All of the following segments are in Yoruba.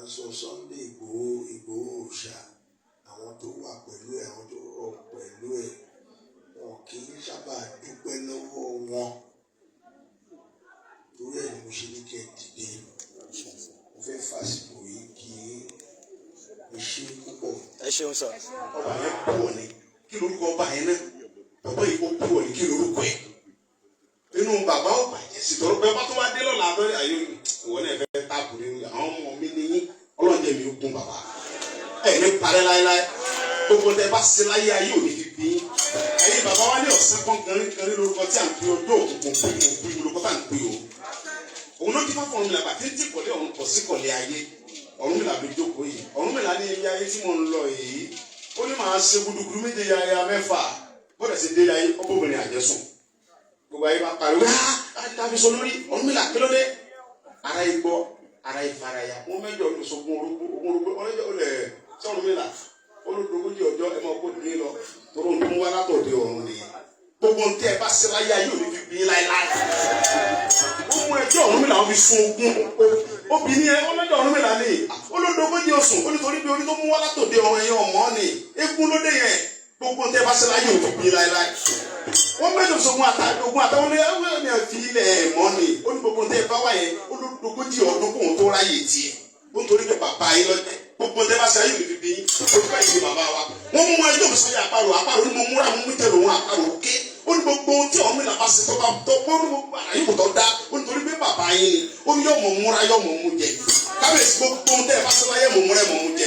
Ń sọ Sunday Ìgbòho, Ìgbòho òòṣà, àwọn tó wà pẹ̀lú ẹ̀, àwọn tó rọ̀ pẹ̀lú ẹ̀, wọn kì í sábà dúpẹ́ lọ́wọ́ wọn. Torí ẹ̀ ni mo ṣe ní kẹ́ ẹ dìde. Mo fẹ́ fàsìkò yìí kí ẹ ṣe púpọ̀. Ẹ ṣeun sir. Ọba yẹn pọ̀ ní kí lorúkọ ọba yẹn náà? Bàbá yìí, ó pọ̀ ní kí lorúkọ ẹ̀? Inú bàbá ó bàjẹ́ sí tọrọ pé ọba tó wá dé lọ́la abẹ́rẹ́ ayé ìwọ náà fẹ́ táàpù nínú àwọn ọmọ mi níyìn. Ọlọ́njẹ́ mi ó gún bàbá ẹ̀ ní parẹ́ láéláé. Gbogbo tẹ bá ṣe láyé, ayé ò ní fi bí ẹ̀yin bàbá wa ní ọ̀sán kan gan gan ní lórúkọ tí à ń pè ọjọ́ òkùnkùn pé mo pè lórúkọ tá à ń pè o. Òun ló dífá fún Ọ̀rúnmìlà tí ń tí kọ̀lé ọ̀run pọ̀ sí kọ̀lé ayé. Ọ̀rúnmìlà ló jókòó yìí. Ọ̀rúnmìlà ní ilé ayé tí mò ń lọ yìí, ó ní màá ṣe gudugudu méje yaya mẹ́fà. Bọ́dẹ̀ ṣe délé ayé, ọbọ̀bìnrin àjẹsùn. Gbogbo ayé bá pariwo, ah, tàbí sọ lórí Ọ̀rúnmìlà, kí ló dé? Ara yìí gbọ́, ara yìí faraya. Wọ́n mẹ́jọ ní sọgbọn orógbó, ogún orógbó ọlọ́jọ́ olè sọ̀rúnmìlà olódogójì ọjọ́ ẹ máa kó dín lọ tóró ń tún wá látọ̀dé ọ̀run nìyẹn. Gbogbo ntẹ́ ẹ bá ṣe láyé, ayé ò ní fi bí láéláé. Ó mú ẹjọ́ Ọ̀rúnmìlà, wọn fi sun ogún obìnrin yẹn. Ọlọ́jọ́ Ọ̀rúnmìlà ni olódogójì oṣù. Ó nítorí pé orí tó mú wá látọ̀dé ọ̀run ẹ̀yìn ọ̀mọ́ ni eégún lóde yẹn. Gbogbo ntẹ́ ẹ bá ṣe láyé, ò ní fi bí láéláé. Wọ́n mẹ́jọ sọ̀gun àtàgùn àtàwọn ní ẹ fi ilẹ̀ ẹ̀ mọ́ ni. Ó ní gbogbo ntẹ́ ẹ bá wà yẹn, olódogójì ọdún kóhun tó ráyè tiẹ̀. Ó nítorí pé bàbá yín lọ́jẹ́. Gbogbo ntẹ́ bá ṣe ayé, òní fi bí yín. Ojú báyìí ni bàbá wa. Wọ́n mú ẹjọ́ mi sọ́jà àparò. Àparò ní mo múra, mo mú tẹ̀lé òun. Àparò ké. Ó ní gbogbo ohun tí ọ̀hún mi là bá ṣe tó bá tó kó ní gbogbo àrà yìí kò tó dá. Ó nítorí pé bàbá yín ni. Ó ní yóò mọ̀ múra, yóò mọ̀ mú jẹ. Kábíyèsí, gbogbo ohun tẹ́ ẹ bá ṣe láyé, mọ̀ múra, mọ̀ mú jẹ.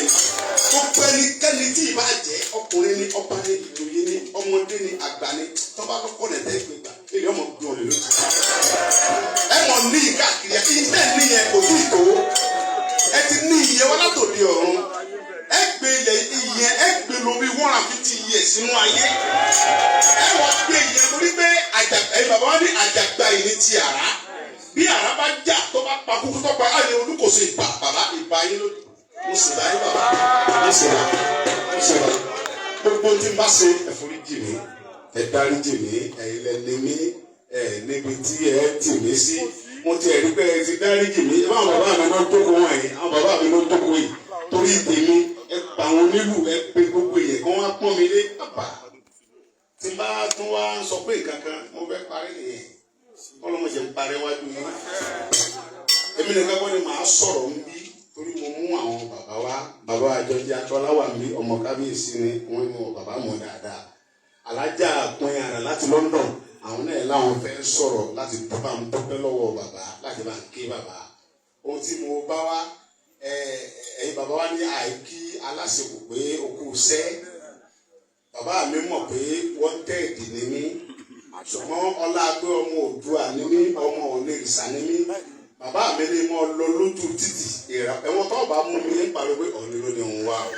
Gbogbo ẹnikẹ́ni tí ì bá jẹ́ ọkùnrin ni, ọba ni, ìjòyè ni, ọmọdé ni, àgbà ni, tọ́ba lọ́kọ́ lẹ̀ tẹ́ gbé gbà èlé ọmọ gbé ọ̀lẹ́ lójú. Ẹ mọ̀ ní káàkiri ẹ níyẹn kò tí ì tó. Ẹ ti ní iye wọn látòdì ọ̀run. Ẹ gbé ilẹ̀ ìyẹn, ẹ gbé lórí 150 years sínú ayé. Ẹ wọ́n gbé ìyẹn torí pé ẹ bàbá wa ní àjàgbá yìí ní ti àrá. Bí àrá bá jà, tó bá pa kúkú, tó pa á ní olúkòso. Ìbà bàbá, ìbà yín lónìí. Mo sì bá yín bàbá, mo sì bá, mo sì bá. Gbogbo tí n bá ṣe, ẹ forí jì mí, ẹ dárí jì mí. Ẹ̀yin lẹ ní mí, ẹ níbi tí ẹ tì mí sí. Mo ti ẹ̀rí pé ẹ ti dárí jì mí. Ẹ bá àwọn bàbá mi ló jókòó wọ̀nyí, àwọn bàbá mi ló jókòó yìí. Torí tèmi, ẹ pa àwọn onílù, ẹ pe gbogbo èèyàn kí wọ́n á pọ́n mi lé. Bàbá tí n bá tún wá ń sọ pé nǹkan kan mo fẹ́ parí nìyẹn, kọ́lọ́mọdé ń parí wájú yín. Èmi nìkan kọ́ ni màá sọ̀rọ̀ ń bí, torí mo mú àwọn bàbá wa. Bàbá àjọjẹ akọ́lá wà ń bí, ọmọ kábíyèsí ni wọ́n mú bàbá mọ̀ dáadáa. Alájà pín ara láti London, àwọn náà láwọn fẹ́ sọ̀rọ̀ láti bá ń dúpẹ́ lọ́wọ́ bàbá, láti bá ń ké bàbá. Ohun tí mo bá wá, ẹ̀yin bàbá wa ní àìkí aláṣepọ̀ pé okú sẹ́. Bàbá mi mọ̀ pé wọ́n tẹ̀ èdè ní mí, ṣùgbọ́n ọlá pé ọmọ Oòduà ní mí, ọmọ Onírìṣà ní mí, bàbá mi ní mo lọ lójú títì ẹ̀wọ̀n tó bá mú mi ní pariwo pé Ọ̀ọ̀ni ló ní òun wá o.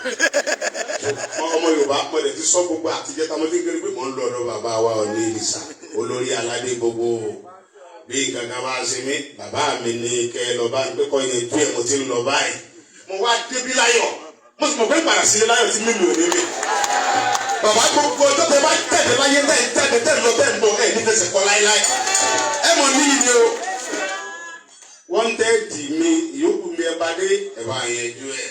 Ọmọ Yorùbá, mo lè ti sọ gbogbo àtijọ́ tá mo ti ń kéré pé mò ń lọ ọ̀dọ̀ bàbá wa Onírìṣà, olórí aládé. Gbogbo bí nǹkan kan bá ṣe mí, bàbá mi ní kẹ́ ẹ lọ bá ń pẹ́ kọ́ yẹn ju ẹ̀. Mo ti ń lọ báyìí, mo wá débí láyọ̀, mo sì mọ̀ pé padà sílé láyọ̀ tí mímu ò ní mi. Bàbá, gbogbo ọjọ́ tẹ bá tẹ̀lé láyé, tẹ̀ tẹ̀lé tẹ̀ lọ tẹ̀ ń bọ̀, ẹ̀ ní fẹsẹ̀ kọ́ láéláé. Ẹ mọ̀ níyì ni o. Wọ́n tẹ́ dì mí ìyókù mi, ẹ bá dé, ẹ bá yẹn ju ẹ.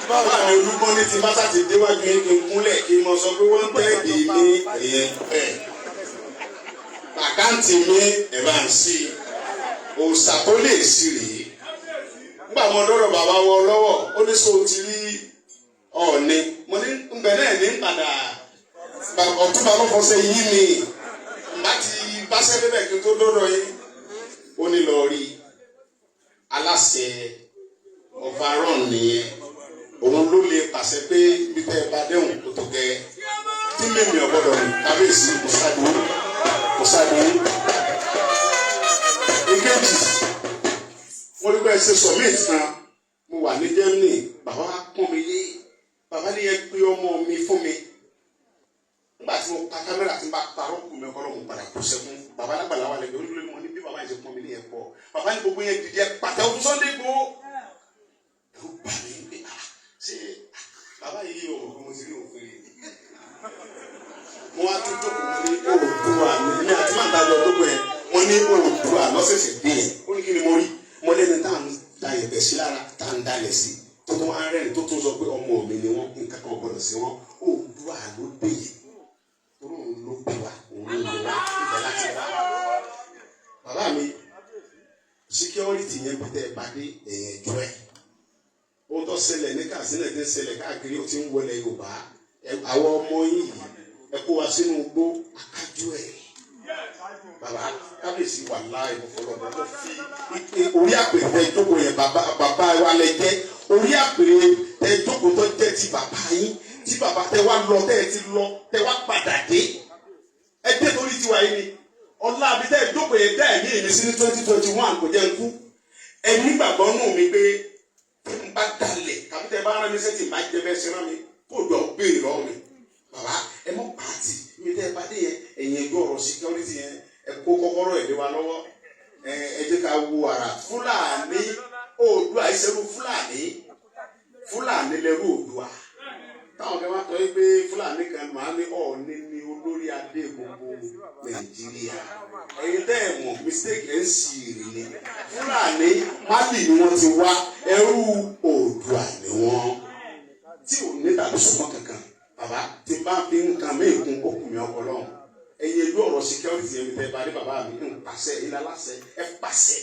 Bàbá mi olúgbọ́n ní ti bá sá ti déwájú yín, kí n kúnlẹ̀, kí n mọ sọ pé wọ́n tẹ́ dì mí ẹ̀yẹn ẹ̀ account mi, ẹ̀ bá ń sí i. Òòsà tó lè sí rèé. Nígbà mo dọ́rọ̀ bàbá wọ lọ́wọ́, ó ní so ti rí Ọ̀ọ̀ni. Mo ní nbẹ náà ní padà. Ọ̀túnba ló fọṣẹ yí mi nbá ti báṣẹ́ débẹ̀ kí n tó dọ́dọ̀ yín. Ó ní lọ rí aláṣẹ ọ̀fàrọ̀n nìyẹn, òun ló lè pàṣẹ pé bí tẹ́ ẹ bá dẹ́hùn kó tó gẹ́ tí mímì ọ̀gbọ́dọ̀ mi. Kábíyèsí, kò sáàdùn, kò sáàdùn. Ìkejì, wọ́n rí bẹ́ẹ̀ ṣe summit kan, mo wà ní Germany. Bàbá wa pọ́n mi lé. Bàbá ní yẹn pé ọmọ mi fún mi. Nígbà tí mo pa kámẹ́rà, tí n bá parọ́ kù mí ọkọ lọ́mọ padà kó sẹ́kún. Bàbá alágbàlá wà lẹ́gbẹ̀ẹ́ olúlé wọn ní bí bàbá yẹn ṣe pọ́n mi lé yẹn pọ̀. Bàbá ní gbogbo yẹn dìde pàtẹ́wọ́ fún Sunday Igboho. Ẹ̀rù bà mí pé, ah, ṣé bàbá yìí ò mọ̀ pé mo ti rí òfin rí? Mo wá tún jókòó, mo ní Oòduà ní ní àti máa ń dájọ́ jókòó yẹn. Mo ní Oòduà lọ́sẹ̀sẹ̀ dé yẹn. Ó ní kí ni mo rí? Mo lẹ́ni tá à ń da yẹ̀pẹ̀ sí lára, tá à ń dalẹ̀ sí. Tó tún wá rẹ́rìn, tó tún sọ pé ọmọ mi ni wọ́n, nǹkan kan gbọ́dọ̀ sí wọn. Oòduà ló dé yẹn, torí òun ló bí wa, òun ló lò wá ibẹ̀ láti wá. Bàbá mi, security yẹn bí tẹ́ ẹ bá dé, ẹ̀yìn ẹ̀jọ́ ẹ̀, ohun tó ṣẹlẹ̀ ní Katsina ti ń ṣẹlẹ̀ káàkiri, ó ti ń wọlé Yorùbá. Àwọn ọmọ yín yìí, ẹ kó wa sínú igbó akájú ẹ̀. Bàbá kábíyèsí, wà láì mo fọlọ́ mo fi orí àpèrè tẹ jókòó yẹn, bàbá, bàbá wa lẹ jẹ́. Orí àpèrè tẹ jókòó tó jẹ́ ti bàbá yín, tí bàbá tẹ wá lọ, tẹ ti lọ, tẹ wá padà dé, ẹ dé torí tiwa yìí ni. Ọlá àbí tẹ jókòó yẹn dá ẹ̀mí mi sí ní 2021, kò jẹ́ ń kú. Ẹ nígbàgbọ́ nù mí pé tí n bá dalẹ̀ tàbí tẹ bá rán mi sẹ́tì bá jẹ bẹ́ẹ̀ ṣe rán mi kó dọ̀ béèrè lọ́wọ́ mi. Bàbá, ẹ mọ pàtì mi tẹ́ ẹ bá dé yẹn, ẹ̀yìn ẹjọ́ ọ̀rọ̀ security yẹn, ẹ kó kọ́kọ́rọ́ ẹ̀ lé wa lọ́wọ́. Ẹ jẹ́ ká wo ara Fúlàní. Oòduà ìṣẹ́rú Fúlàní, Fúlàní lẹ́rú Oòduà. Táwọn kan máa tọ́ yí pé Fúlàní kan máa ní Ọ̀ọ́ni ní olórí adé gbogbo Nàìjíríà. Ẹ̀yin tẹ́ ẹ̀ mọ̀, mistake ẹ̀ ń sì rì ní. Fúlàní, Mali ni wọ́n ti wá, ẹrú Oòduà ni wọ́n, tí ò ní tàbí ṣùgbọ́n kankan. Bàbá, tí n bá fi nǹkan mí kún okùn mi ọpọlọ, ẹ̀yin ìlú ọ̀rọ̀ security yẹn tẹ́ bá dé, bàbá mi, ń pàṣẹ ilé aláṣẹ, ẹ pàṣẹ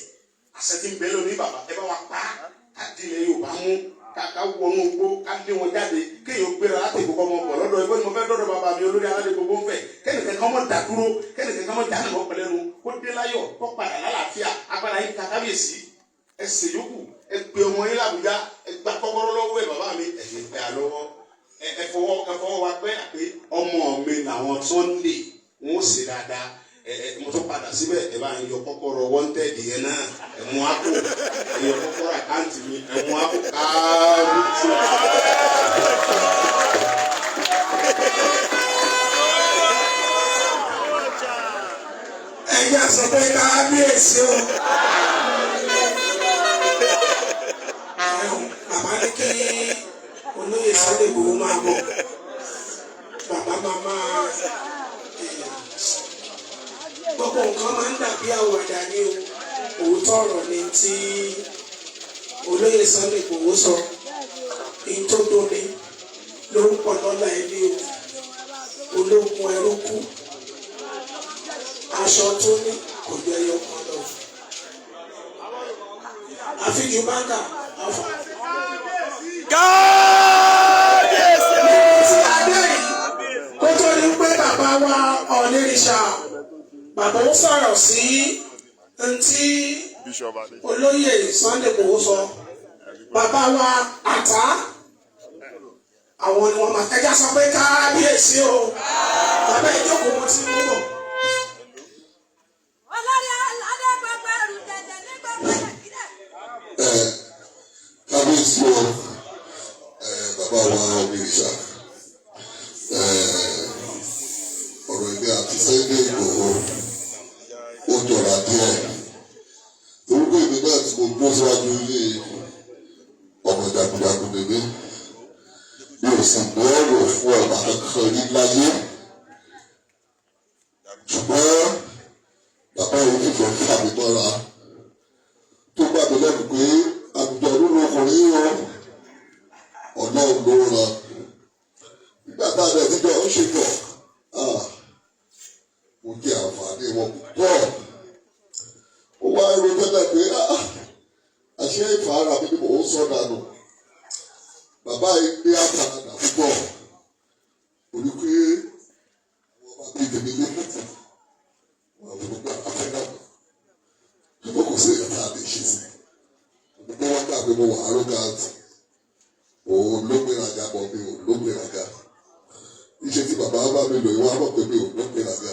àṣẹ tí ń bẹ lónìí. Bàbá, ẹ bá wa pa á, ká dilẹ̀ Yorùbá mú, ká wọnú igbó, ká lé wọn jáde. Kéèyàn gbéra láti ìkókọ́ ọmọ bọ̀ lọ́dọ̀ ẹgbẹ́ ni mo fẹ́ dọ́dọ̀ bàbá mi olórí aládé gbogbo ń fẹ́, kẹ́nìkan kan mọ̀ dàdúró, kẹ́nìkan kan mọ̀ jáde mọ́ pẹ̀lẹ́nu, kó dé láyọ̀, kó padà lálàáfíà. Agbára yín ká, kábíyèsí. Ẹ ṣe yòókù, ẹ gbé ọmọ yín làbújá, ẹ gba kọ́kọ́rọ́ lọ́wọ́ ẹ. Bàbá mi, ẹ fi pẹ́ àlọ́wọ́, ẹ fọwọ́ wa pẹ́ pé ọmọ mi làwọn Sunday wọn ó ṣe dáadáa. Ẹ mo tún padà síbẹ̀, ẹ bá ń yọ kọ́kọ́rọ́ wanted yẹn náà, ẹ mú àpò, ẹ yọ kọ́kọ́rọ́ account mi, ẹ mú àpò káàbí. Ẹ jẹ́ sọ pé kábíyèsí o. Bàbá ní kí olóyè Sunday Igboho máa bọ̀. Bàbá máa gbogbo nǹkan máa ń dàbí àwàdà ní o. Òótọ́ ọ̀rọ̀ ni tí olóyè Sunday Igboho sọ. Ní tó dóni ló ń pọ̀ lọ́la ẹni o. Ológun ẹrú kú, aṣọ tó ní kò ju ẹyọ kan lọ. Àfijù báńkà àfọ. Kábíyèsí o. Tí adé yìí kó tó ní pé bàbá wa Ọ̀nìrìṣà, bàbá ó sọ̀rọ̀ sí ntí olóyè Sunday Igboho sọ. Bàbá wa àtá, àwọn ni wọ́n máa ẹja sọ pé kábíyèsí o. Bàbá, ìjókòó, mo ti mú bọ̀. Olórí aládé, gbogbo ẹrù jẹjẹ ní gbogbo Nàìjíríà. Ẹ kábíyèsí o. Ẹ bàbá wa Onírìṣà, ẹ ọ̀rọ̀ ìgbé àti Sunday Igboho ó jọra díẹ̀, torí pé èmi náà tí mo gbó síwájú ilé ọmọ jagunjagun lèmi, mi ò sì gbọ́ ọ̀rọ̀ fún ọ̀bà kankan rí láyé, ṣùgbọ́n bàbá yìí fìfẹ́ fà mí mọ́ra, tó gbà mí lẹ́nu pé àgùntàn ló lọkùnrin o, ọlọ́run ló ràn. Nígbà tá a dẹ̀ ti jọ ń ṣe pọ̀, mo jẹ àǹfààní wọn púpọ̀. Ó wá ro tẹ́lẹ̀ pé àṣé ìfàárà mi ni mò ń sọ dànù. Bàbá yìí ní àfàràdà púpọ̀, orí pé wọ́n bá bí tèmi lẹ́kìtì, wọ́n fi gbogbo àfẹ́ràn, ṣùgbọ́n kò sí ìyàtọ̀ àlè ṣe sí gbogbo wọn gbà pé mo wà arrogant, òun ló gbéraga bọ̀, mi ò ló gbéraga. Iṣẹ́ tí bàbá bá mi lò, ìwà mọ̀ pé mi ò ló gbéraga,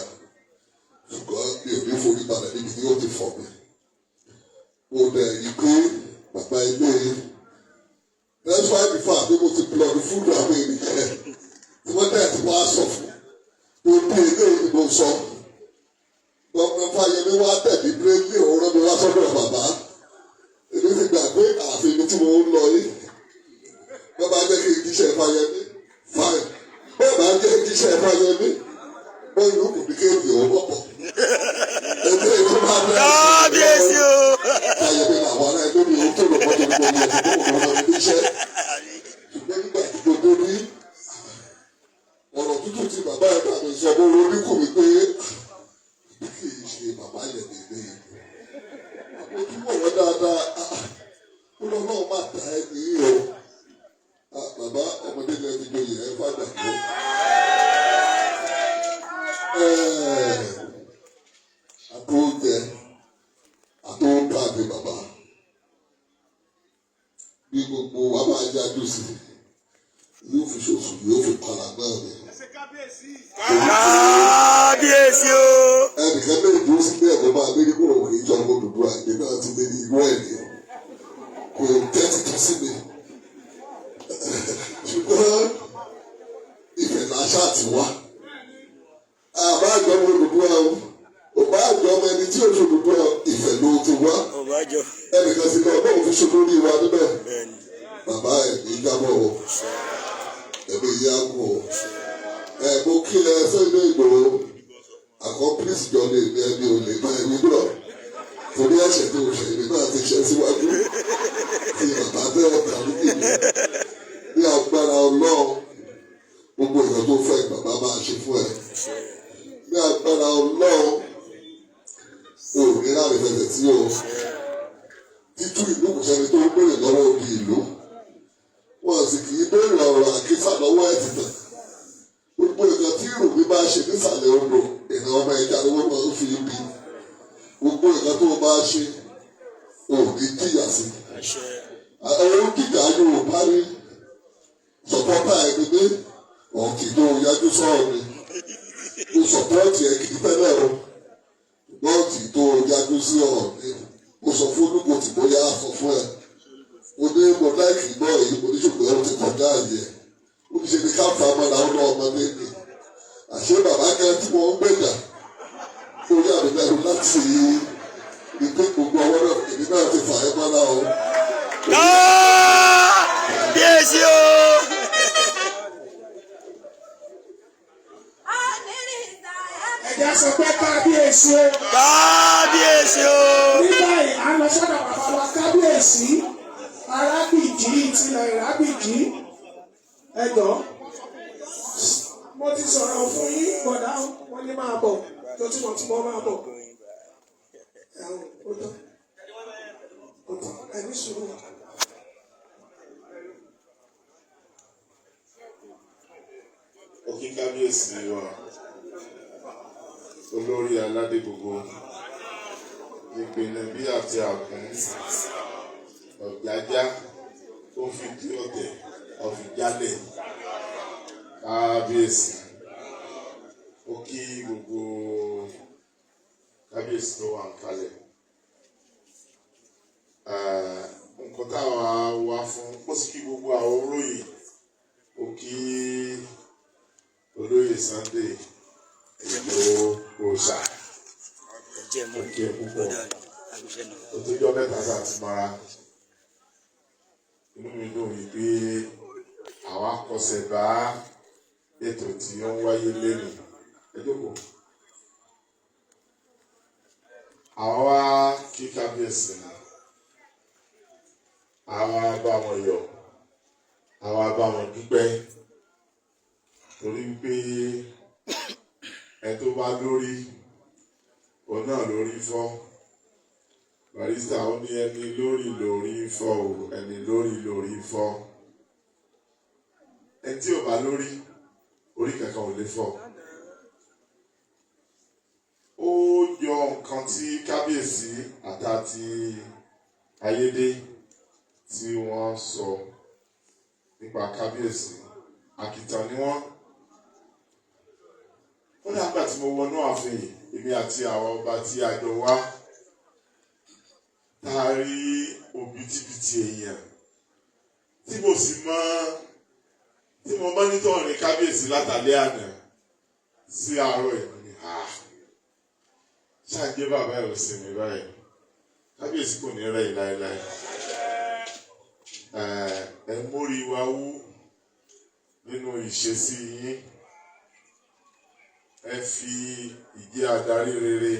ṣùgbọ́n mi ò ní forí balẹ̀ níbi tí ó ti fọ̀ mi. Mo dẹ̀ rí pé bàbá ilé, that's why before àbí mo ti plọ̀dù fúdù àwọn ènìyàn tí wọ́n dẹ̀ ti wá sọ fún mo bí eléyìí ni mo sọ. Gómìnà Fáyẹmí wá tẹ̀lé bírèkì, òun rán mi wá sọ́dọ̀ bàbá. Èmi ti gbà pé ààfin mi tí mo ń lọ yìí, bàbá jẹ́ kí n jíṣẹ́ Fáyẹmí, fine. Bàbá jẹ́ kí n jíṣẹ́ Fáyẹmí, wọ́n yóò kù ní kéèkì òun wọ́pọ̀ ẹgbẹ́ ìlú máa bẹ̀rẹ̀. Kábíyèsí o. Fáyẹmí làwọn ará ẹgbẹ́ mi ò tó lọ mọ́tò gbogbo ẹ̀sìn tó kò lọ́wọ́ mi níṣẹ́. Ó lọ náà má ta ẹ nìyí o. Bàbá ọmọdé ní ẹni joyè ẹ fàgbà tó. Àtòjẹ àtòǹtà ni bàbá. Bí gbogbo wa máa yájú sí yóò fi ṣòfò yóò fi para náà ni. Kábíyèsí o. Ẹnìkan lè dúró sílé ẹ̀kọ́ máa gbé nígbà òkè ìjọba Odùduwà, èmi náà ti lé ní irú ẹ̀ ní kò jẹ́ tuntun sí mi. Ṣùgbọ́n ìfẹ́ làṣà ti wá. Àbá àjọ ọmọ Odùduwà o, òbá àjọ ọmọ ẹni tí oṣù Odùduwà, ìfẹ́ ló ti wá. Ọbàjọ. Ẹnìkan ti lọ ọlọ́run fi ṣe lórí wa níbẹ̀. Bẹ́ẹ̀ni. Bàbá ẹ̀ ní jábọ̀ o, ẹ̀mí ìyá kù o. Ẹ̀ mo kí ẹ Sunday Igboho, accomplice jọ lè ní ẹni ò lè bá ẹni náà torí ẹ̀ṣẹ̀ tó ṣe, èmi náà ti ṣe síwájú tí bàbá bẹ́ẹ̀ tàbí nìyí. Ní agbára Ọlọ́run, gbogbo ìgbà tó fẹ́ bàbá máa ṣe fún ẹ. Ní agbára Ọlọ́run, o ò ní láti fẹsẹ̀ tí o títú ìlú. Kò sẹ́ni tó ń béèrè lọ́wọ́ odi ìlú, wọn sì kì í béèrè ọ̀rọ̀ àkísà lọ́wọ́ ẹ̀ tìtàn. Gbogbo nǹkan tí ìròmí bá ṣe nísàlẹ̀ odò, ìran ọmọ ẹja ni wọ́n máa ń fi bí. Gbogbo nǹkan tó o bá ṣe, ò ní jìyà sí. Àṣẹ. Àwọn jìjà Yorùbá ní supporter ẹni ní ọ̀kì tó yájú sọ̀rọ̀ ni mo support ẹ kì í tẹ́lẹ̀ o. Lọ́ọ̀tì tó yájú sí ọ̀rọ̀ ni mo sọ fún olúkọ tí mo yá sọ fún ẹ. Mo ní mo like gbọ́ èyí, mo ní ṣùgbọ́n ó ti kọjá àyè ẹ̀. Ó ní ṣe ní ká fa mọ́ra ó lọ́ ọmọdé ni. Àṣé bàbá kan tí wọ́n ń gbèjà, ó yà mí lẹ́nu láti ìpín gbogbo ọwọ́ náà, èmi náà ti fà ẹ́ mọ́ra o. Kábíyèsí o. Ẹ̀jẹ̀ sọ pé kábíyèsí o. Kábíyèsí o. Ní báyìí, à ń lọ sọ́dọ̀ bàbá wa kábíyèsí Arágbìjí tilẹ̀ Ìrágbìjí. Ẹjọ́, mo ti sọ̀rọ̀ fún yín, bọ̀dá wọn ní máa bọ̀ tó tí mo ti mọ́ máa bọ̀. Ẹ̀hún, ó tán, ó tán, ẹ̀ní sùúrù. Òkè kábíyèsí wa, olórí aládé gbogbo ìpínlẹ̀ bí àti àkún ọ̀jájá tó fi dí ọ̀tẹ̀ ọ̀fìjálẹ̀, kábíyèsí, ó kí gbogbo kábíyèsí tó wà ń kalẹ̀. Nǹkan táwa wá fún, ó sì kí gbogbo àwọn olóyè, ó kí olóyè Sunday Igboho òòṣà. Ẹ̀jẹ̀ mú. Ó kí ẹ púpọ̀. Àgùṣẹ́ nù. Ó tó jọ mẹ́ta tá a ti mọ́ra. Inú mi dùn wípé àwa kọsẹ̀ bá ètò tí ó ń wáyé lẹ́nu. Ẹ jókòó. Àwa wá kí kábíyèsí ni, àwa bá wọn yọ̀, àwa bá wọn dúpẹ́, torí wípé ẹ tó bá lórí òun náà lórí fọ́. Barrister ó ní ẹni lórí lórí fọ́ o, ẹni lórí lórí fọ́. Ẹni tí ò bá lórí, orí kankan ò lè fọ́. Ó yọ nǹkan tí kábíyèsí àtàtì ayédè tí wọ́n sọ nípa kábíyèsí. Àkìtàn ni wọ́n. Ó dàgbà tí mo wọnú ààfin yìí, èmi àti àwọn ọba tí a jọ wá, tá a rí òbítíbitì èèyàn tí mo sì mọ tí mo mọ́nítọ̀ ní kábíyèsí látàlẹ́ àná sí àárọ̀ ìlú ni ṣáàjẹ́ bàbá ẹ̀ ò sinmi báyìí. Kábíyèsí kò ní rẹ̀ yìí láéláé. Ẹ mórí wa wú nínú ìṣesí yín. Ẹ fi ìjẹ́ adarí rere,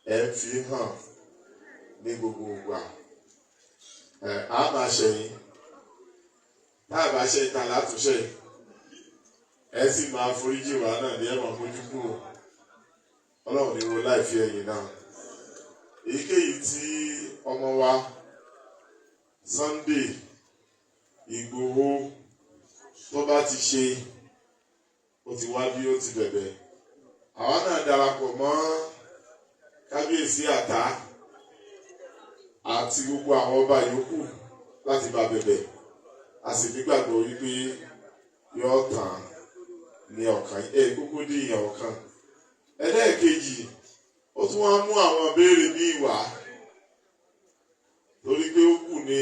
ẹ fi hàn ní gbogbo ìgbà. Ẹ á máa ṣẹ̀yìn, tá a bá ṣe ìta látúnṣe, ẹ sì máa foríjì wá náà ní ẹ̀wọ̀n mójú kúrò. Ọlọ́run ní wo láì fi ẹ̀yìn náà. Èyíkéyìí tí ọmọ wa Sunday Ìgbòho tó bá ti ṣe, ó ti wá bí ó ti bẹ̀bẹ̀. Àwa náà darapọ̀ mọ́ kábíyèsí àtá àti gbogbo àwọn ọba yòókù láti bá bẹ̀bẹ̀. A sì nígbàgbọ́ wípé yóò tàn ní ọ̀kan ẹ̀ kúkú ní ìyàn ọ̀kan. Ẹlẹ́ẹ̀kejì, ó tún wá mú àwọn béèrè míì wá torí pé ó kù ní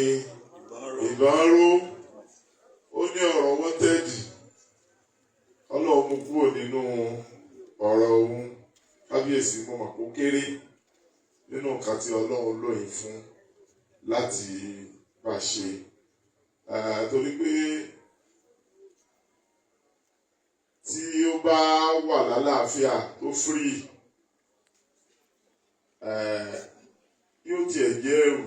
ìbọn ró. Ó ní ọ̀rọ̀ wanted, Ọlọ́run mú kúrò nínú ọ̀rọ̀ òun. Kábíyèsí, mo mọ̀ kó kéré nínú nǹkan tí Ọlọ́run lóyìn fún láti bá ṣe, torí pé tí ó bá wà lálàáfíà tó free, yóò tiẹ̀ jẹ́ ẹrù,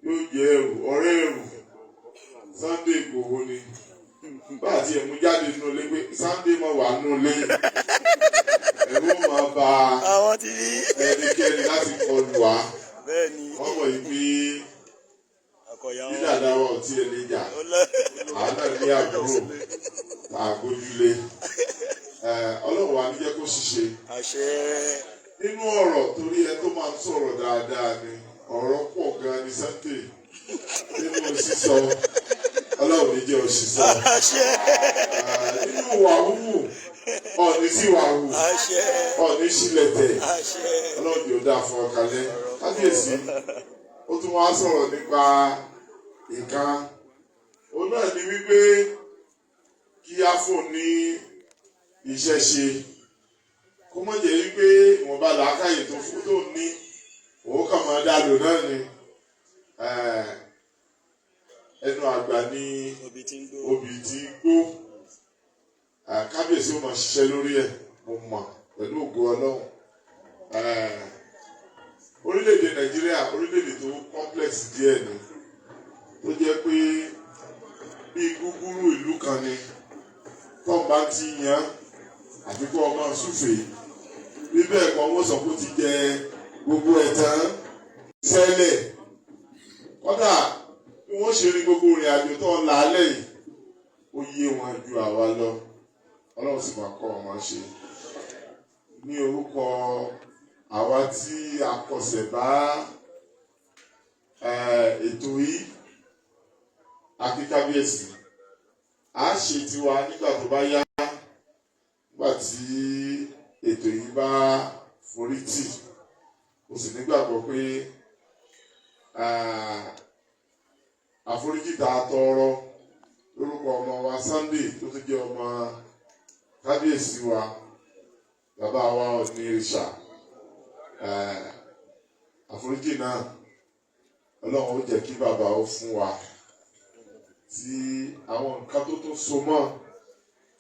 yóò jẹ́ ẹrù ọ̀rẹ́ ẹrù Sunday Igboho ni. Bá àti ẹ̀mú jáde nínú ilé pé Sunday máa wà nínú ilé, ẹ̀rù máa ba Àwọn ti rí. ẹnikẹ́ni láti kọlù wá. Bẹ́ẹ̀ ni. Wọ́n mọ̀ yìí pé Akọ̀yà wọn. dídàdà wa ò tiẹ̀ lè jà. Àwọn náà ní àbúrò tá a gbójúlé. Ọlọ́run wa ní jẹ́ kó ṣiṣẹ́ Àṣẹ. nínú ọ̀rọ̀, torí ẹ tó máa ń sọ̀rọ̀ dáadáa ni ọ̀rọ̀ pọ̀ gan ni Sunday nínú sísọ. Ọlọ́run ní jẹ́ òṣìṣọ́. Àṣẹ. Nínú wà wúwù, ọ̀ní sí wà wù. Àṣẹ. Ọ̀ní sílẹ̀tẹ̀. Àṣẹ. Ọlọ́run yóò dáa fún ọ kalẹ̀. Kábíyèsí, ó tún wá sọ̀rọ̀ nípa nǹkan òun náà ni wípé kí á fún ní iṣẹ́ ṣe, kó mọ̀ jẹ́ wípé ìwọ̀nba làákàyè tó fún tó ní òun kàn máa dá lò náà ni. Ẹnu àgbà ní Obì tí ń gbó. Obì tí gbó. Kábíyèsí ó máa ṣiṣẹ́ lórí ẹ̀, mo mọ̀ pẹ̀lú ògo Ọlọ́run. Orílẹ̀-èdè Nàìjíríà, orílẹ̀-èdè tó complex díẹ̀ ni, tó jẹ́ pé bí gúgúrú ìlú kan ni tọ́n bá ti yan àfi kó ọmọ súfèé, bí bẹ́ẹ̀ kọ́ wọ́n sọ pé ó ti jẹ gbogbo ẹ̀ tán sẹ́lẹ̀. Kọ́dà bí wọ́n ṣe rí gbogbo ìrìn àjò tó ń làálẹ̀ yìí, ó yé wọn ju àwa lọ. Ọlọ́run sì máa kọ́ wọn ṣe. Ní orúkọ àwa tí a kọsẹ̀ bá ètò yìí, akíkábíyèsí, a ṣe tiwa nígbà tó bá yá, nígbà tí ètò yìí bá forí tì. Ó sì nígbàgbọ́ pé àforíjì tá a tọrọ lórúkọ ọmọ wa Sunday, tó tún jẹ́ ọmọ kábíyèsí wa, bàbá wa Ọ̀nìrìṣà, àforíjì náà, Ọlọ́run ó jẹ́ kí bàbá ó fún wa tí àwọn nǹkan tó tún so mọ́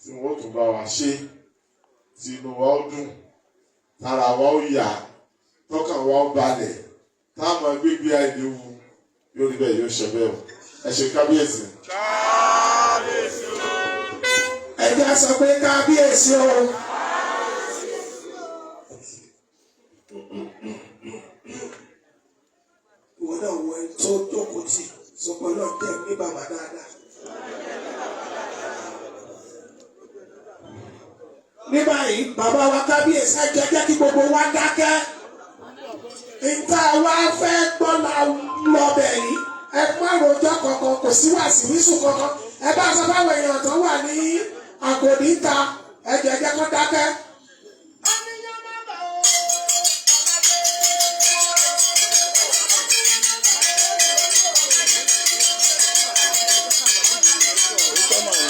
tí wọ́n tún bá wa ṣe, tí inú wa ó dùn, tára wa ó yá, tọkàn wa ó balẹ̀, táwọn gbégbé àìléwu yóò rí bẹ́ẹ̀, yóò ṣe bẹ́ẹ̀ o. Ẹ ṣe, kábíyèsí. Ẹ jẹ́ sọ pé kábíyèsí o. Ìwọ náà wọ ẹni tó jókòó tì, sọ pé Ọlọ́run tẹ̀ ní bàbá dáadáa. Ní báyìí, bàbá wa kábíyèsí, ẹ jẹ́ jẹ́ kí gbogbo wa dákẹ́. Níta wa fẹ́ gbọ́ la lọ́bẹ̀ yìí, ẹ má rojọ́ kankan, kò sí wàsíwísù kankan. Ẹ bá sọ fáwọn èèyàn tó wà ní àgòdì ń ta, ẹ jẹ́ jẹ́ kó dákẹ́. Orúkọ mọ̀ ní.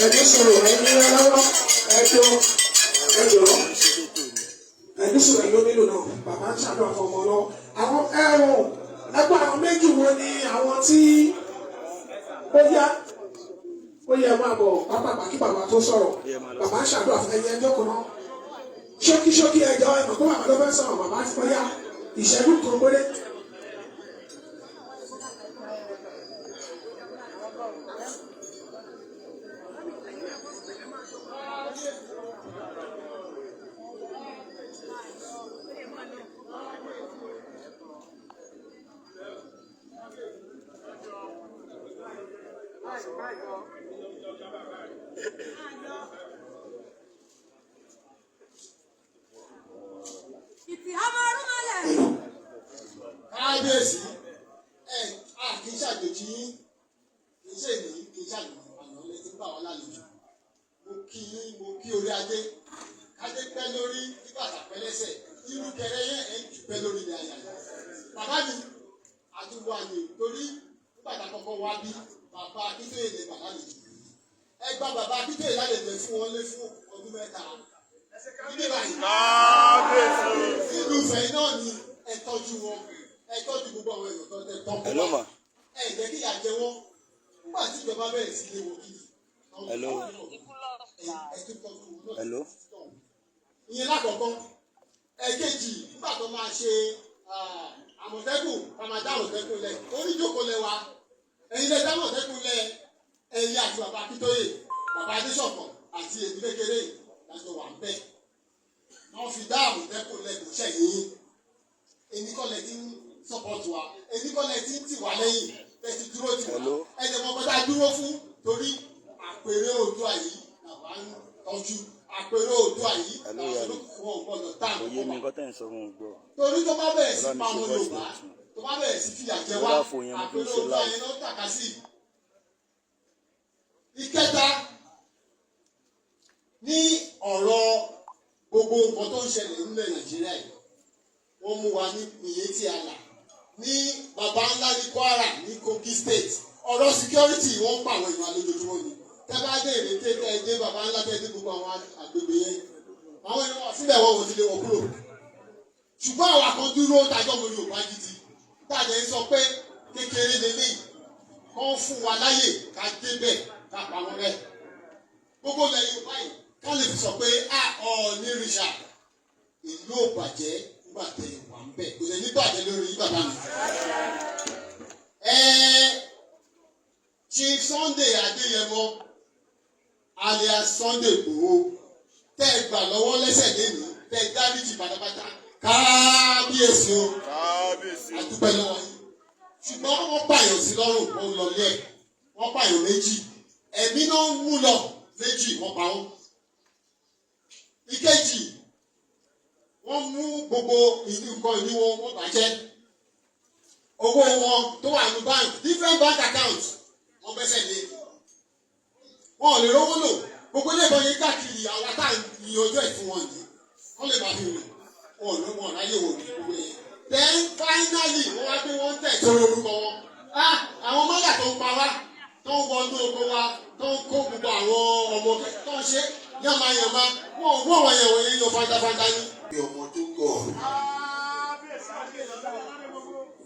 Ẹni sọ̀rọ̀, ẹni lọ́wọ́, ẹjọ́ ẹjọ́, ẹni sọ̀rọ̀ ló nílò náà. Bàbá ń ṣàdúrà fún ọmọ lọ́wọ́. Àwọn ẹ̀rùn ẹgbẹ́ àwọn méjì wo ni àwọn tí ó yá Ó yẹ máa bọ̀ pápápá kí bàbá tó sọ̀rọ̀. Bàbá ń ṣàdúrà fún ẹyẹ ẹjọ́ kan náà. Ṣókí ṣókí, ẹjọ́ ẹ mọ̀ pé bàbá ló fẹ́ sọ̀rọ̀. Bàbá ti kọjá ìṣẹ́jú kan péré. Ìtì ọmọ ọdúnmọlẹ̀. Kábíyèsí ẹ, a kì í ṣàjòjì yín, kì í ṣe ní, kì í ṣàjòjì àná létí bá wọn lálejò. Mo kí yín, mo kí orí adé. Kádé pẹ́ lórí, kí bàtà pẹ́ lẹ́sẹ̀, irú kẹrẹ yẹn ẹ̀ ń jù pẹ́ lórí ilẹ̀ ayà yìí. Bàbá mi àti wà ní torí nígbà tá a kọ́kọ́ wá bí, bàbá Akíntóyè lè bà lálejò. Ẹ gba bàbá Akíntóyè lálejò fún wọn lé fún ọdún 3 níbí báyìí. Nílùú Ifẹ̀ náà ni ẹ tọ́jú wọn, ẹ tọ́jú gbogbo àwọn èèyàn tó tẹ tọ́. Hello, ma. Ẹ jẹ́ kí ìyà jẹ wọ́n nígbà tí ìjọba bẹ̀rẹ̀ sí lé wọn kiri. Hello. Ẹ tún tọ́jú wọn náà. Hello. Ìyẹn lákọ̀ọ́kọ́. Ẹ̀kejì, nígbà tó máa ṣe Àmọ̀tẹ́kùn, ká máa dá Àmọ̀tẹ́kùn lẹ̀, oníjókòó lẹ̀ wa, ẹ̀yin lẹ dá Àmọ̀tẹ́kùn lẹ̀, ẹ̀yin àti bàbá Akíntóyè, bàbá Adéṣọ̀kan àti èmi kékeré lájọ wà ń bẹ̀. Wọ́n fi dá Àmọ̀tẹ́kùn lẹ̀, kò ṣẹ̀yìn. Èmi kọ́ lẹ ti ń support wa, èmi kọ́ lẹ ti ń tì wá lẹ́yìn, lẹ ti dúró tì wá. Hello. Ẹ̀jẹ̀ mọ̀ kọ́ta dúró fún torí àpèrè Oòduà yìí làwa ń tọ́jú, àpèrè Oòduà yìí Hello, làwọn ìyá mi. wọn ò gbọdọ̀ tá Kò yé mi àkókò nǹkan tẹ̀ ń sọ, wọn ò gbọ́. torí tó bá bẹ̀rẹ̀ sí Ọlá mi pa ṣe ọmọ voice Yorùbá, note mi. tó bá bẹ̀rẹ̀ sí fìyà jẹ wá, Lọ́dà fún yẹn, mo fi ń àpèrè ṣe Oòduà live. yẹn ló ń tàka sí. Ìkẹta ní ọ̀rọ̀ gbogbo nǹkan tó ń ṣẹlẹ̀ nílẹ̀ Nàìjíríà yìí, wọ́n mú wa ní Miyetti Allah ní baba ńlá ní Kwara, ní Kogi State. Ọ̀rọ̀ security, wọ́n ń pa àwọn èèyàn lójoojúmọ́ ni. Tẹ́ bá dé Ìrètè, tẹ́ ẹ dé baba ńlá, tẹ́ ẹ dé gbogbo àwọn àgbègbè yẹn, àwọn èèyàn wà síbẹ̀, wọn ò ti lé wọn kúrò. Ṣùgbọ́n àwa kan dúró tajọ́ mọ Yorùbá gidi, tàjẹ́ ń sọ pé kékeré lélẹ́yìí kán fún wa láyè ká débẹ̀, ká pa wọn rẹ́ gbogbo ilẹ̀ Yorùbá yìí, ká lè fi sọ pé a Ọ̀ọ̀nìrìṣà, ìlú ò bàjẹ́ nígbà tẹ wà ń bẹ̀, kò lè ní bàjẹ́ lórí yín, bàbá mi. Chief Sunday Adéyẹmọ alias Sunday Igboho, tẹ́ ẹ gbà lọ́wọ́ lẹ́sẹ̀ lẹ́nu, tẹ́ ẹ dáríjì pátápátá, kábíyèsí o. Kábíyèsí. Àdúpẹ́ lọ́wọ́ yín. Ṣùgbọ́n wọ́n pààyàn sí lọ́rùn, wọ́n lọ lé ẹ̀, wọ́n pààyàn méjì, ẹ̀mí náà ń mú lọ méjì, wọ́n pa wọ́n. Ìkejì, wọ́n mú gbogbo ìlú nǹkan ìní wọn, wọ́n bàjẹ́ owó wọn tó wà ní bank, different bank account, wọ́n gbẹ́sẹ̀ lé. Wọn ò lè rówó lò. Gbogbo ilé ìbọn yẹn káàkiri, àwọn tá à ń yanjú ẹ̀ fún wọn yìí, wọ́n lè máa fi rìn wọn ò ní wọn ráyè wò ní gbogbo yẹn. Then finally, wọ́n wá pé wọ́n tẹ̀ sórí orúkọ wọn. Ah, àwọn mọ́là tó ń pa wá, tó ń wọnú oko wa, tó ń kó gbogbo àwọn ọmọ, tó ń ṣe yànmáyànmá, wọn ò mú àwọn yẹn wọ̀nyẹn yọ fantafanta ní. Bí ọmọ tó gọ̀,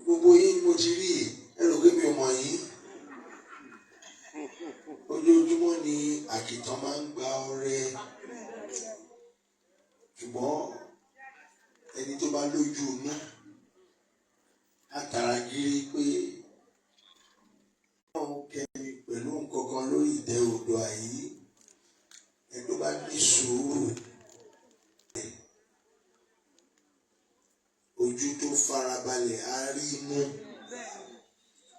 gbogbo yín ni mo ti rí. Ẹ rò pé mi ò mọ̀ yín. Ojoojúmọ́ ni àkìtàn máa ń gba ọrẹ, ṣùgbọ́n ẹni tó bá lójú inú látara gírí pé Ọlọ́run kẹ́mi pẹ̀lú nǹkan kan lórí ìtẹ́ Oòduà yìí, ẹni tó bá ní sùúrù, ojú tó farabalẹ̀ á rí mú.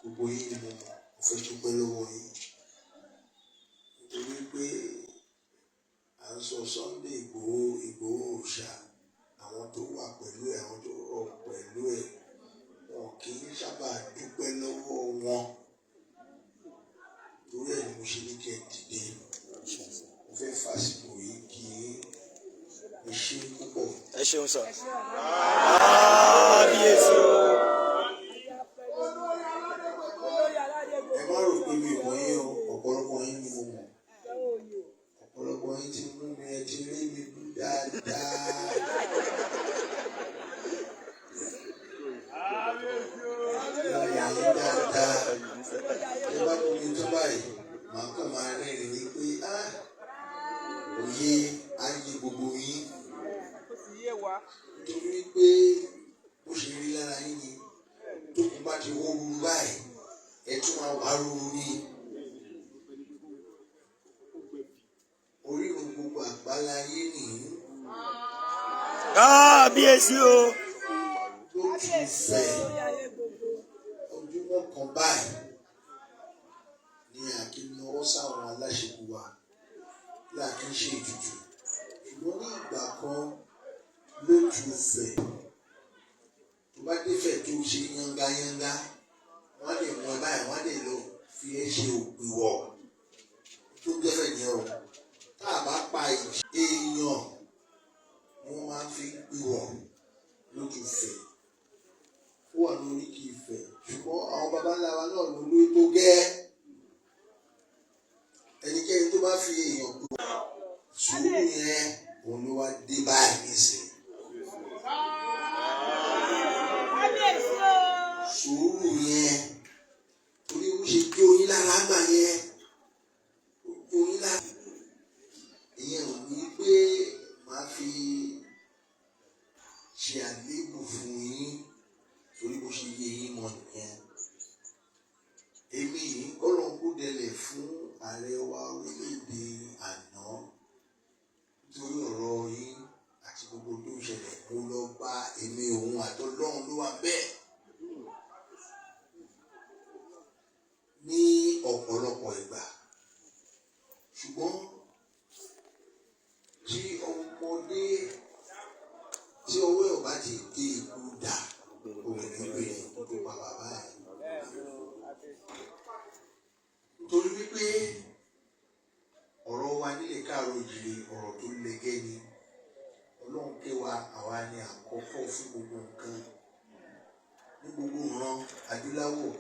Gbogbo yín ni mo mọ̀. Mo fẹ́ dúpẹ́ lọ́wọ́ yín nítorí pé à ń sọ Sunday Ìgbòho, Ìgbòho òòṣà. Àwọn tó wà pẹ̀lú ẹ̀, àwọn tó rọ̀ pẹ̀lú ẹ̀, wọn kì í sábà dúpẹ́ lọ́wọ́ wọn. Torí ẹ̀ ni mo ṣe ní kí ẹ dìde. Mo fẹ́ fàsìkò yìí kí ẹ ṣe púpọ̀. Ẹ ṣeun sir, kábíyèsí o. Ẹ má rò pé mi ò mọ̀ yín o. Ọ̀pọ̀lọpọ̀ yín ni mo mọ̀. Ọ̀pọ̀lọpọ̀ yín ti mú mi, ẹ ti rí mi bú dáadáa. Mo mọ̀ yín dáadáa. Ẹ bá mú mi tó báyìí, màá kàn máa rẹ́rìn. Òye ayé gbogbo yín, nítorí pé bó ṣe rí lára yín ni tó kún bá ti wó ruru báyìí, ẹ tún máa wá ruru ni. Orírun gbogbo àgbáláyé nìyí. Kábíyèsí o. Tó tún fẹ́ ojúmọ́ kan báyìí ni a kì í nawọ́ sáwọn aláṣekù wa, láà kì í ṣe ètùtù. Ṣùgbọ́n ní ìgbà kan lójú fẹ́, tó bá défẹ̀ tó ṣe yángayánga, wọ́n á lè mú ẹ báyìí, wọ́n á lè lọ fi ẹ́ ṣe òpìwọ̀ tó ń jẹ́fẹ̀ yẹn o. Tá a bá pa èèyàn, wọ́n máa ń fi pìwọ̀ lójú fẹ́. Ó wà ní oríkì Ifẹ̀, ṣùgbọ́n àwọn baba ńlá wa náà ló lórí tó gẹ́. Ẹnikẹ́ni tó bá fi èèyàn pìwọ̀, sùúrù yẹn òun ló wá dé báyìí nísìnyí. Sùúrù yẹn, torí ó ṣe jó yín lára gbà yẹn, ó jó yín lára. Ìyẹn ò ní pé màá fi ṣe àléébù fún yín, torí bó ṣe yé yín mọ nìyẹn. Èmi yìí kọ́lọ́n kú délẹ̀ fún ààrẹ wa orílẹ̀-èdè àná, nítorí ọ̀rọ̀ yín àti gbogbo tó ń ṣẹlẹ̀. Mo lọ bá èmi òun àtọlọ́run ló wà bẹ́ẹ̀ ní ọ̀pọ̀lọpọ̀ ìgbà. Ṣùgbọ́n tí ọmọdé tí ọwọ́ ẹ̀ bá ti dé ikú dà, òun ní bèrè ikú tó pa bàbá ẹ̀. Nítorí wípé ọ̀rọ̀ wa nílẹ̀ káàárọ̀ òjìrè, ọ̀rọ̀ tó lẹ́gẹ́ ni. Ọlọ́run ké wa, àwa ni àkọ́kọ́ fún gbogbo nǹkan ní gbogbo ìran adúláwọ̀.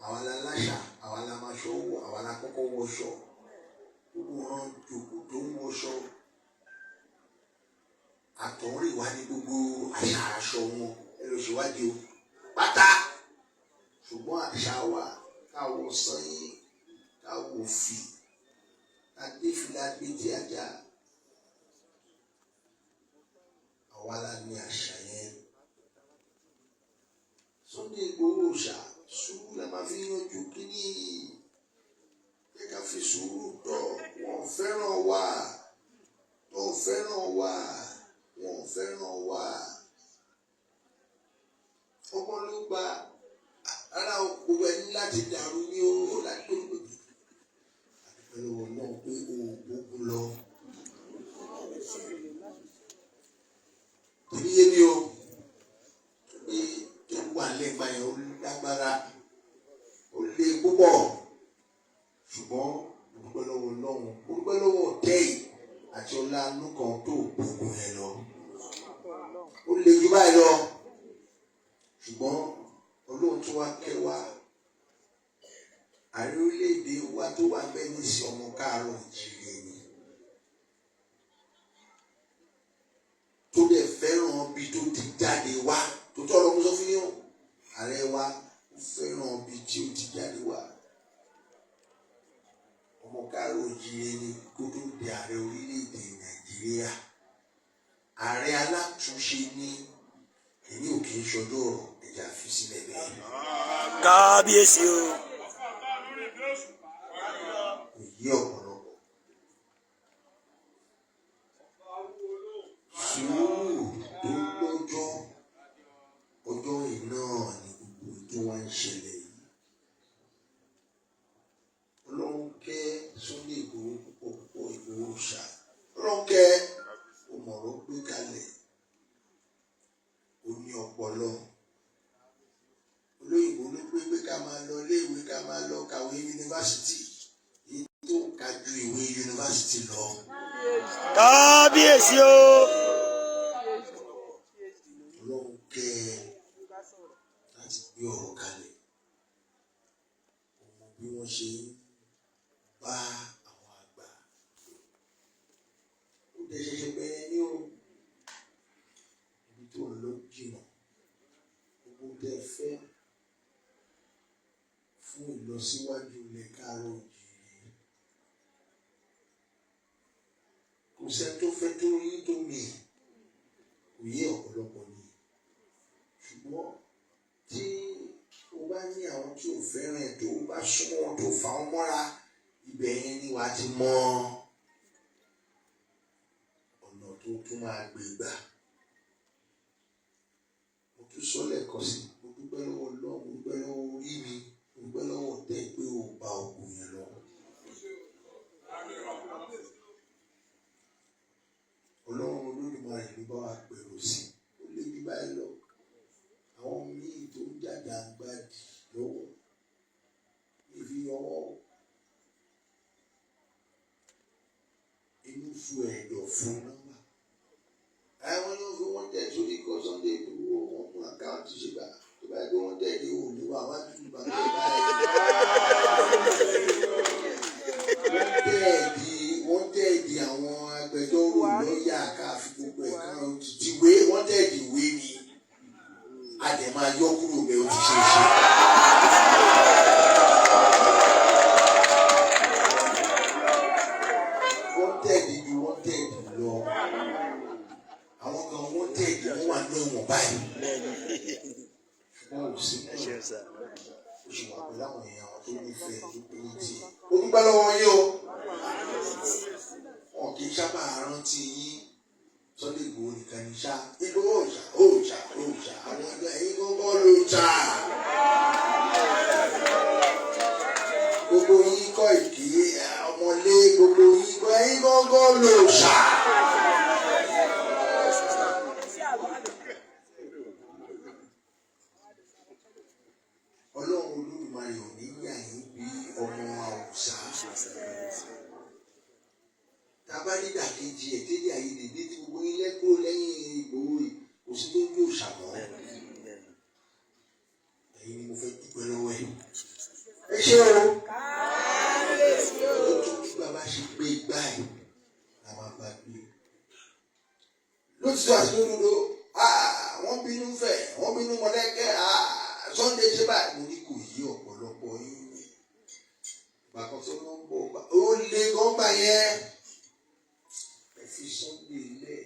Àwa la láṣà, àwa la máa ṣọ wọ̀, àwa la kọ́kọ́ wọṣọ. Gbogbo ìran yòókù tó ń wọṣọ àtọ̀húnrìn wá ní gbogbo àṣà aṣọ wọn, ẹ lọ ṣèwádìí o pátá. Ṣùgbọ́n àṣà wa, káwọ sanyín, káwọ òfì, adéfìlà gbé tí ajá, àwa la ní àṣà yẹn. Sunday Igboho ṣá, sùúrù la máa fi yanjú kíní. Ẹ ká fi sùúrù tọ̀. Wọ́n fẹ́ràn wa, tó fẹ́ràn wa, wọ́n fẹ́ràn wa. Ọgbọ́n ló gba ara gbogbo ẹni láti dàrú ní o láti gbogbo. Àdúpẹ́ lọ́wọ́ náà pé o ò gbógun lọ. Tèmi yé mi o, pé tó wà lẹ́gbàá yẹn ó lágbára, ó lé púpọ̀. Ṣùgbọ́n mo dúpẹ́ lọ́wọ́ Ọlọ́run, mo dúpẹ́ lọ́wọ́ ọ̀tẹ́ yìí àti ọlá inú kan tó gbógun yẹn lọ. Ó lé jù báyìí lọ. Ṣùgbọ́n Ọlọ́run tó wá kẹ́ wa, ààrẹ orílẹ̀-èdè wa tó wà bẹ́ẹ̀ ní ìsìn ọmọ káàárọ̀ òjìrè ni, tó dẹ̀ fẹ́ràn bí tó ti jáde wá. Tó tọ́ ọ̀rọ̀ mo sọ fún yín o, ààrẹ wa ó fẹ́ràn bí tí ó ti jáde wá. Ọmọ káàárọ̀ òjìrè ni kó tó di ààrẹ orílẹ̀-èdè Nàìjíríà. Ààrẹ alátúnṣe ni. Èmi ò kì í ṣọjọ́ ọ̀rọ̀, ẹ̀já fi sílẹ̀ bẹ́ẹ̀. Kábíyèsí o. Kò yí ọ̀pọ̀lọpọ̀. Sùúrù tó lọ́jọ́ ọjọ́ yìí náà ni gbogbo tó wá ń ṣẹlẹ̀ yìí. Ọlọ́run kẹ́ Sunday Igboho púpọ̀ púpọ̀, Igboho ṣá. Ọlọ́run kẹ́, ó mọ̀rọ̀ gbé kalẹ̀, ó ní ọpọlọ. Olóyìnbó ló pé pé ká máa lọ iléèwé, ká máa lọ kàwé yunifásitì, èyí tó ń ka ju ìwé yunifásitì lọ. Kábíyèsí o. Ọlọ́run kẹ́ ẹ láti gbé ọ̀rọ̀ kalẹ̀. Ó mọ bí wọ́n ṣe ń bá àwọn àgbà. Ó dẹ̀ ṣẹ̀ṣẹ̀ bẹ̀rẹ̀ ní o. Ibi tó ń lọ jìnnà. Gbogbo tẹ́ fẹ́ fún ìlọsíwájú ilẹ̀ káàárọ̀ òjìrì. Kò Kò sẹ́ni tó fẹ́ tó rí tó mi, kò yé ọ̀pọ̀lọpọ̀ ni. Ṣùgbọ́n tí o bá ní àwọn tí ò fẹ́ràn ẹ̀, tó o bá súnmọ́ wọn, tó fà wọ́n mọ́ra, ibẹ̀ yẹn ni wàá ti mọ ọ̀nà tó tún máa gbé gbà. Mo tún sọ lẹ́ẹ̀kan sí, mo dúpẹ́ lọ́wọ́ Ọlọ́run, mo dúpẹ́ lọ́wọ́ orí mi, mo dúpẹ́ lọ́wọ́ tẹ́ pé o bá ogun yẹn lọ. Ọlọ́run Olódùmarè ló bá wa pèrò sí, ó lé ní báyìí lọ. Àwọn míì tó ń jàjàǹgbàdì lọ́wọ́ ìfi ọwọ́ inú fu ẹ̀dọ̀ fún nọ́mbà. Àwọn yóò fi wọ́n tẹ̀ sórí ikọ̀ Sunday Igboho, wọn mú àkáǹtì ṣe gbà tó bá yẹ kó wọ́n tẹ̀ dé òní wà wájú bàbá ẹ̀ báyìí. Wọ́n tẹ̀dí àwọn agbẹjọ́rò lọ́ọ̀yà káàfi gbogbo ẹ̀ kan dìwé, wọ́n tẹ̀dí ìwé ni a dẹ̀ máa yọ kúrò bẹ́ẹ̀, ó ti ṣe é ṣe. Wọ́n tẹ̀dí ju wọ́n tẹ̀dí lọ. Àwọn kan wọ́n tẹ̀dí, wọ́n wà ní ẹ̀wọ̀n báyìí. Ṣùgbọ́n ò sí Ẹ ṣeun sà. Ó ṣì wà pẹ̀lú àwọn èèyàn tó nífẹ̀ẹ́ tó pé ní tiẹ̀. Ó dúpẹ́ lọ́wọ́ yín o. Wọn kì í sábà rántí yín. Sunday Igboho nìkan ní sá. Igboho òòṣà, òòṣà, òòṣà, àwọn ẹgbẹ́ ẹ̀yin gángan ló ṣá. Gbogbo yín kọ́ ìdí ọmọlé, gbogbo yín kọ́, ẹ̀yin gángan ló ṣá. Ọlọ́run Olódùmarè ò ní yà yín bí ọmọ Àwùsá. Tàbá nídàkejì ẹ̀ tẹ́lẹ̀ àyèdè dé tí gbogbo yín lẹ́kúrò lẹ́yìn Ìgbòho yìí, kò sí tó ń gbé òòṣà mọ́. Ẹ̀yin ni mo fẹ́ dúpẹ́ lọ́wọ́ ẹ̀. Ẹ ṣé o. Ó tún bí bàbá ṣe gbé igbá ẹ̀ la máa bá gbé. Lótìtọ́ àti lódodo, wọ́n bínú fẹ̀, wọ́n bínú Mọ̀lẹ́kẹ́, Sunday ṣe báyìí. Mo ní kò yí ọ̀pọ̀lọpọ̀ yín. Ìgbà kan tó ló ń bọ̀, ó lé gọ́ngbà yẹn. Ẹ fi Sunday lẹ̀.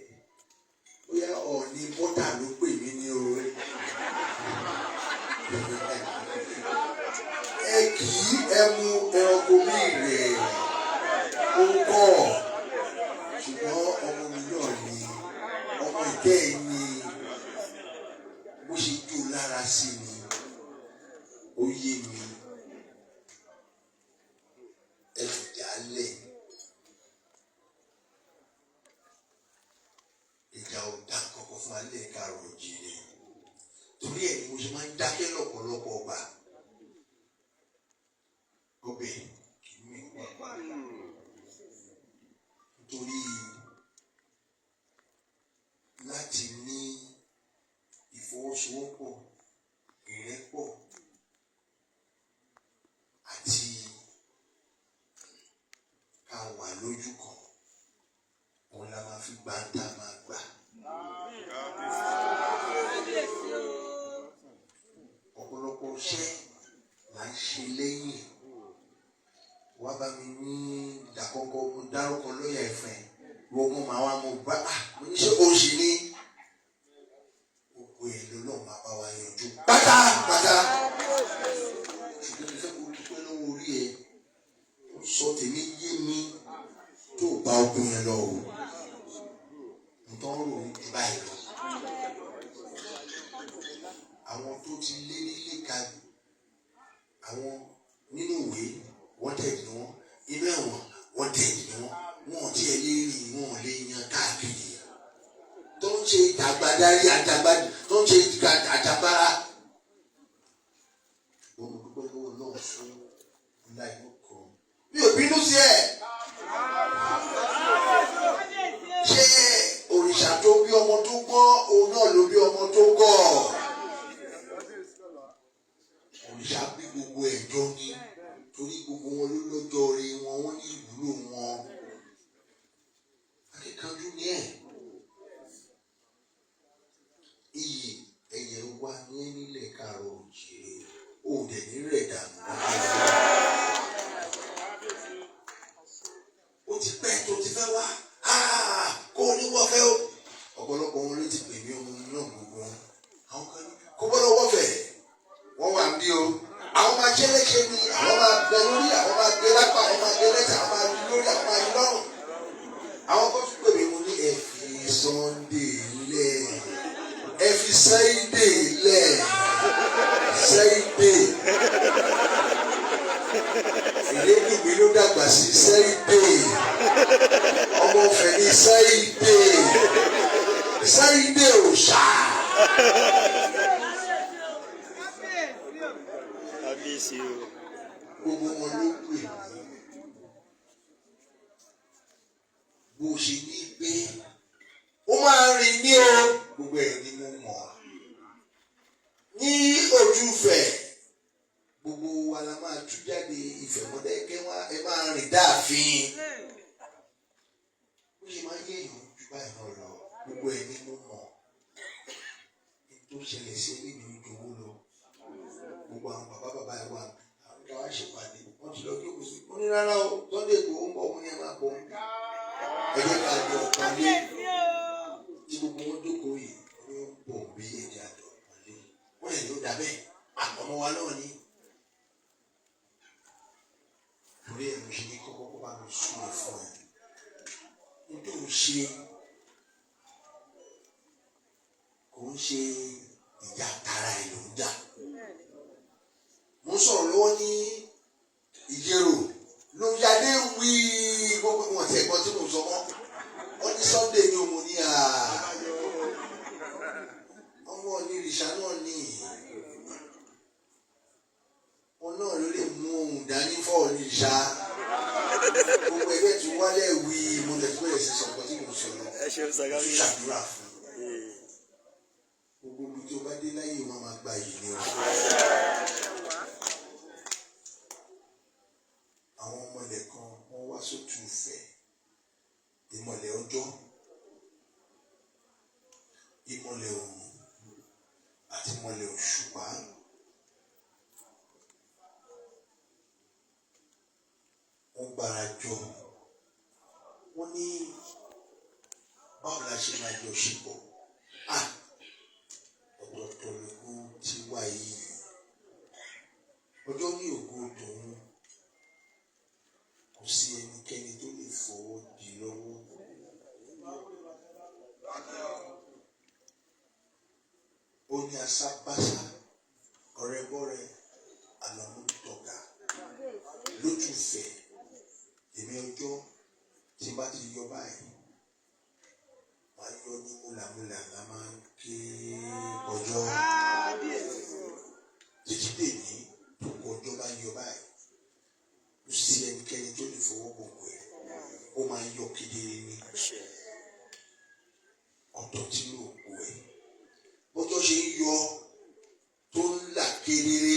Bóyá Ọ̀ọ̀ni bọ́tà ló pè mí ní o. Ẹ kì í ẹ mu ẹranko bí rẹ̀. Ó ń kọ̀. Ṣùgbọ́n ọmọ mi náà ni, ọmọ ìkẹ́ ẹ̀ ni, bó ṣe jó lára sí mi, ó yé mi. Ẹ fìjà lẹ̀. Ìjà ò dá kọ̀kọ́ fún alẹ́ káàrọ̀ òjìrè. Torí ẹ̀ ni mo ṣe máa ń dákẹ́ lọ́pọ̀lọpọ̀ ọgbà. Ọbẹ̀ kì í mí pa. Nítorí láti ní ìfọwọ́sowọ́pọ̀, ìrẹ́pọ̀ àti ká wà lójú kan, òun la máa fi gbà ń tá a máa gbà. Ọ̀pọ̀lọpọ̀ iṣẹ́ là ń ṣe lẹ́yìn. Wá bá mi ní ìdàkọ́kọ́, mo dárúkọ lọ́ọ̀yà ẹ̀fẹ̀, gbogbo màá wá mo bá mo ní ṣe oṣù ní gbogbo ẹ̀ lọ́lọ́run máa bá wa yanjú pátápátá. Ṣùgbọ́n mo fẹ́ kó dúpẹ́ lọ́wọ́ orí ẹ tó sọ tèmi yé mi tó bá ogun yẹn lọ o. Nǹkan rò ó ju báyìí lọ. Àwọn tó ti lé nílé ka, àwọn nínú ìwé wanted ni wọ́n, inú ẹ̀wọ̀n wanted ni wọ́n, wọn ò tiẹ̀ lè rìn, wọn ò lè yan káàkiri. Tó ń ṣe àgbàdarí àjàgbá, tó ń ṣe àjàgbára. Ṣùgbọ́n mo dúpẹ́ lọ́wọ́ náà fún ọlá inú kan. Mi ò bínú sí ẹ̀. Ṣé òrìṣà tó bí ọmọ tó gbọ́n, òun náà ló bí ọmọ tó gọ̀? Òrìṣà bí gbogbo ẹ̀jọ́ ni, torí gbogbo wọn ló lọ́jọ́ orí wọn, wọ́n ní ìwúlò wọn. Akíkanjú ni ẹ̀. Iyì ẹ̀yẹ wa ní ẹ́ nílẹ̀ káàárọ̀ òjìrè, ó dẹ̀ ní rẹ̀ dànù lọ́jọ́. Ó ti pẹ́ tó ti fẹ́ wá. Àwọn kan tún pè mí, mo ní ẹ fi Sunday lẹ̀, ẹ fi Sunday lẹ̀, Sunday ìlédùnmí ló dàgbà sí Sunday, ọmọ ọ̀fẹ́ ní Sunday, Sunday òòṣà. Kábíyèsí o. Gbogbo wọn ló pè mí bó ṣe ní pé ó máa ń rìn ní o, gbogbo ẹ̀ ni mo mọ̀ ní ojúfẹ̀. Gbogbo wa la máa tú jáde Ifẹ̀ Mọdákẹ́kẹ́, wá ẹ máa rìn dáàfin. Bó ṣe máa ń yéèyàn ju báyìí náà lọ, gbogbo ẹ̀ ni mo mọ̀. Tó ṣẹlẹ̀ sí ẹlẹ́ni ojú owó lọ, gbogbo àwọn bàbá bàbá ẹ wà, àwọn ìgbà wa ṣèpàdé, wọ́n ti lọ jókòó sí. Mo ní rárá o, Sunday Igboho ń bọ̀. Mo ní ẹ máa bọ̀, ẹ jẹ́ ká jọ pàdé. Tí gbogbo wọn jókòó yìí, wọ́n ń bọ̀ bí ẹ̀jẹ̀ àjọ pàdé. Wọ́n lè ní ó dà bẹ́ẹ̀, àtọmọ wa náà ni. Torí ẹ̀ mo ṣe ní kọ́kọ́ kó bá mi sún ẹ fún ẹ nítorí ṣe kò ń ṣe ìjà tara ẹ̀ ló ń jà. Mo ń sọ̀rọ̀ lọ́wọ́ ní Ìjẹ̀rò ló yadé wí, gbogbo wọn ti ẹ̀gbọ́n tí mo sọ mọ́. Wọ́n ní Sunday ní òun ní à ọmọ onírìṣà náà ní wọn náà ló lè mú ohun dání fọ́ onírìṣà. Gbogbo ẹgbẹ́ tí wálẹ̀ wí, mo lè tún bẹ̀rẹ̀ sí sọ̀kọ́ tí mo sọ lọ. Ẹ ṣeun sir, Tún kábíyèsí. ṣàdúrà fún gbogbo ibi tí o bá dé láyé, wọn máa gba yìí ni o. Àwọn ọmọlẹ̀ kan wọ́n wá sótú Ifẹ̀, ìmọ̀lẹ̀ ọjọ́, ìmọ̀lẹ̀ òrùn àti ìmọ̀lẹ̀ òṣùpá. Wọ́n gbára jọ, wọ́n ní báwo la ṣe máa jọ ṣe pọ̀? Ah, ọ̀tọ̀ọ̀tọ̀ lógo ti wá yìí. Ọjọ́ ní ògo tòun, kò sí ẹnikẹ́ni tó lè fọwọ́ di lọ́wọ́. Ó ní asábásá, ọ̀rẹ́bọ́rẹ́, àlọ́mútọ́gà lójúfẹ̀. Èmi ọjọ́ tí bá ti yọ báyìí, máa yọ ní múlàmúlà, la máa ń ké ọjọ́ títí dèní. Tó kọ ọjọ́ bá yọ báyìí, kò sí ẹnikẹ́ni tó lè fọwọ́ gbogbo ẹ̀, ó máa yọ kedere ní. Àṣẹ. Ọ̀tọ̀ tí ló kó ẹ̀, bọ́jọ́ ṣe ń yọ tó ń là kedere.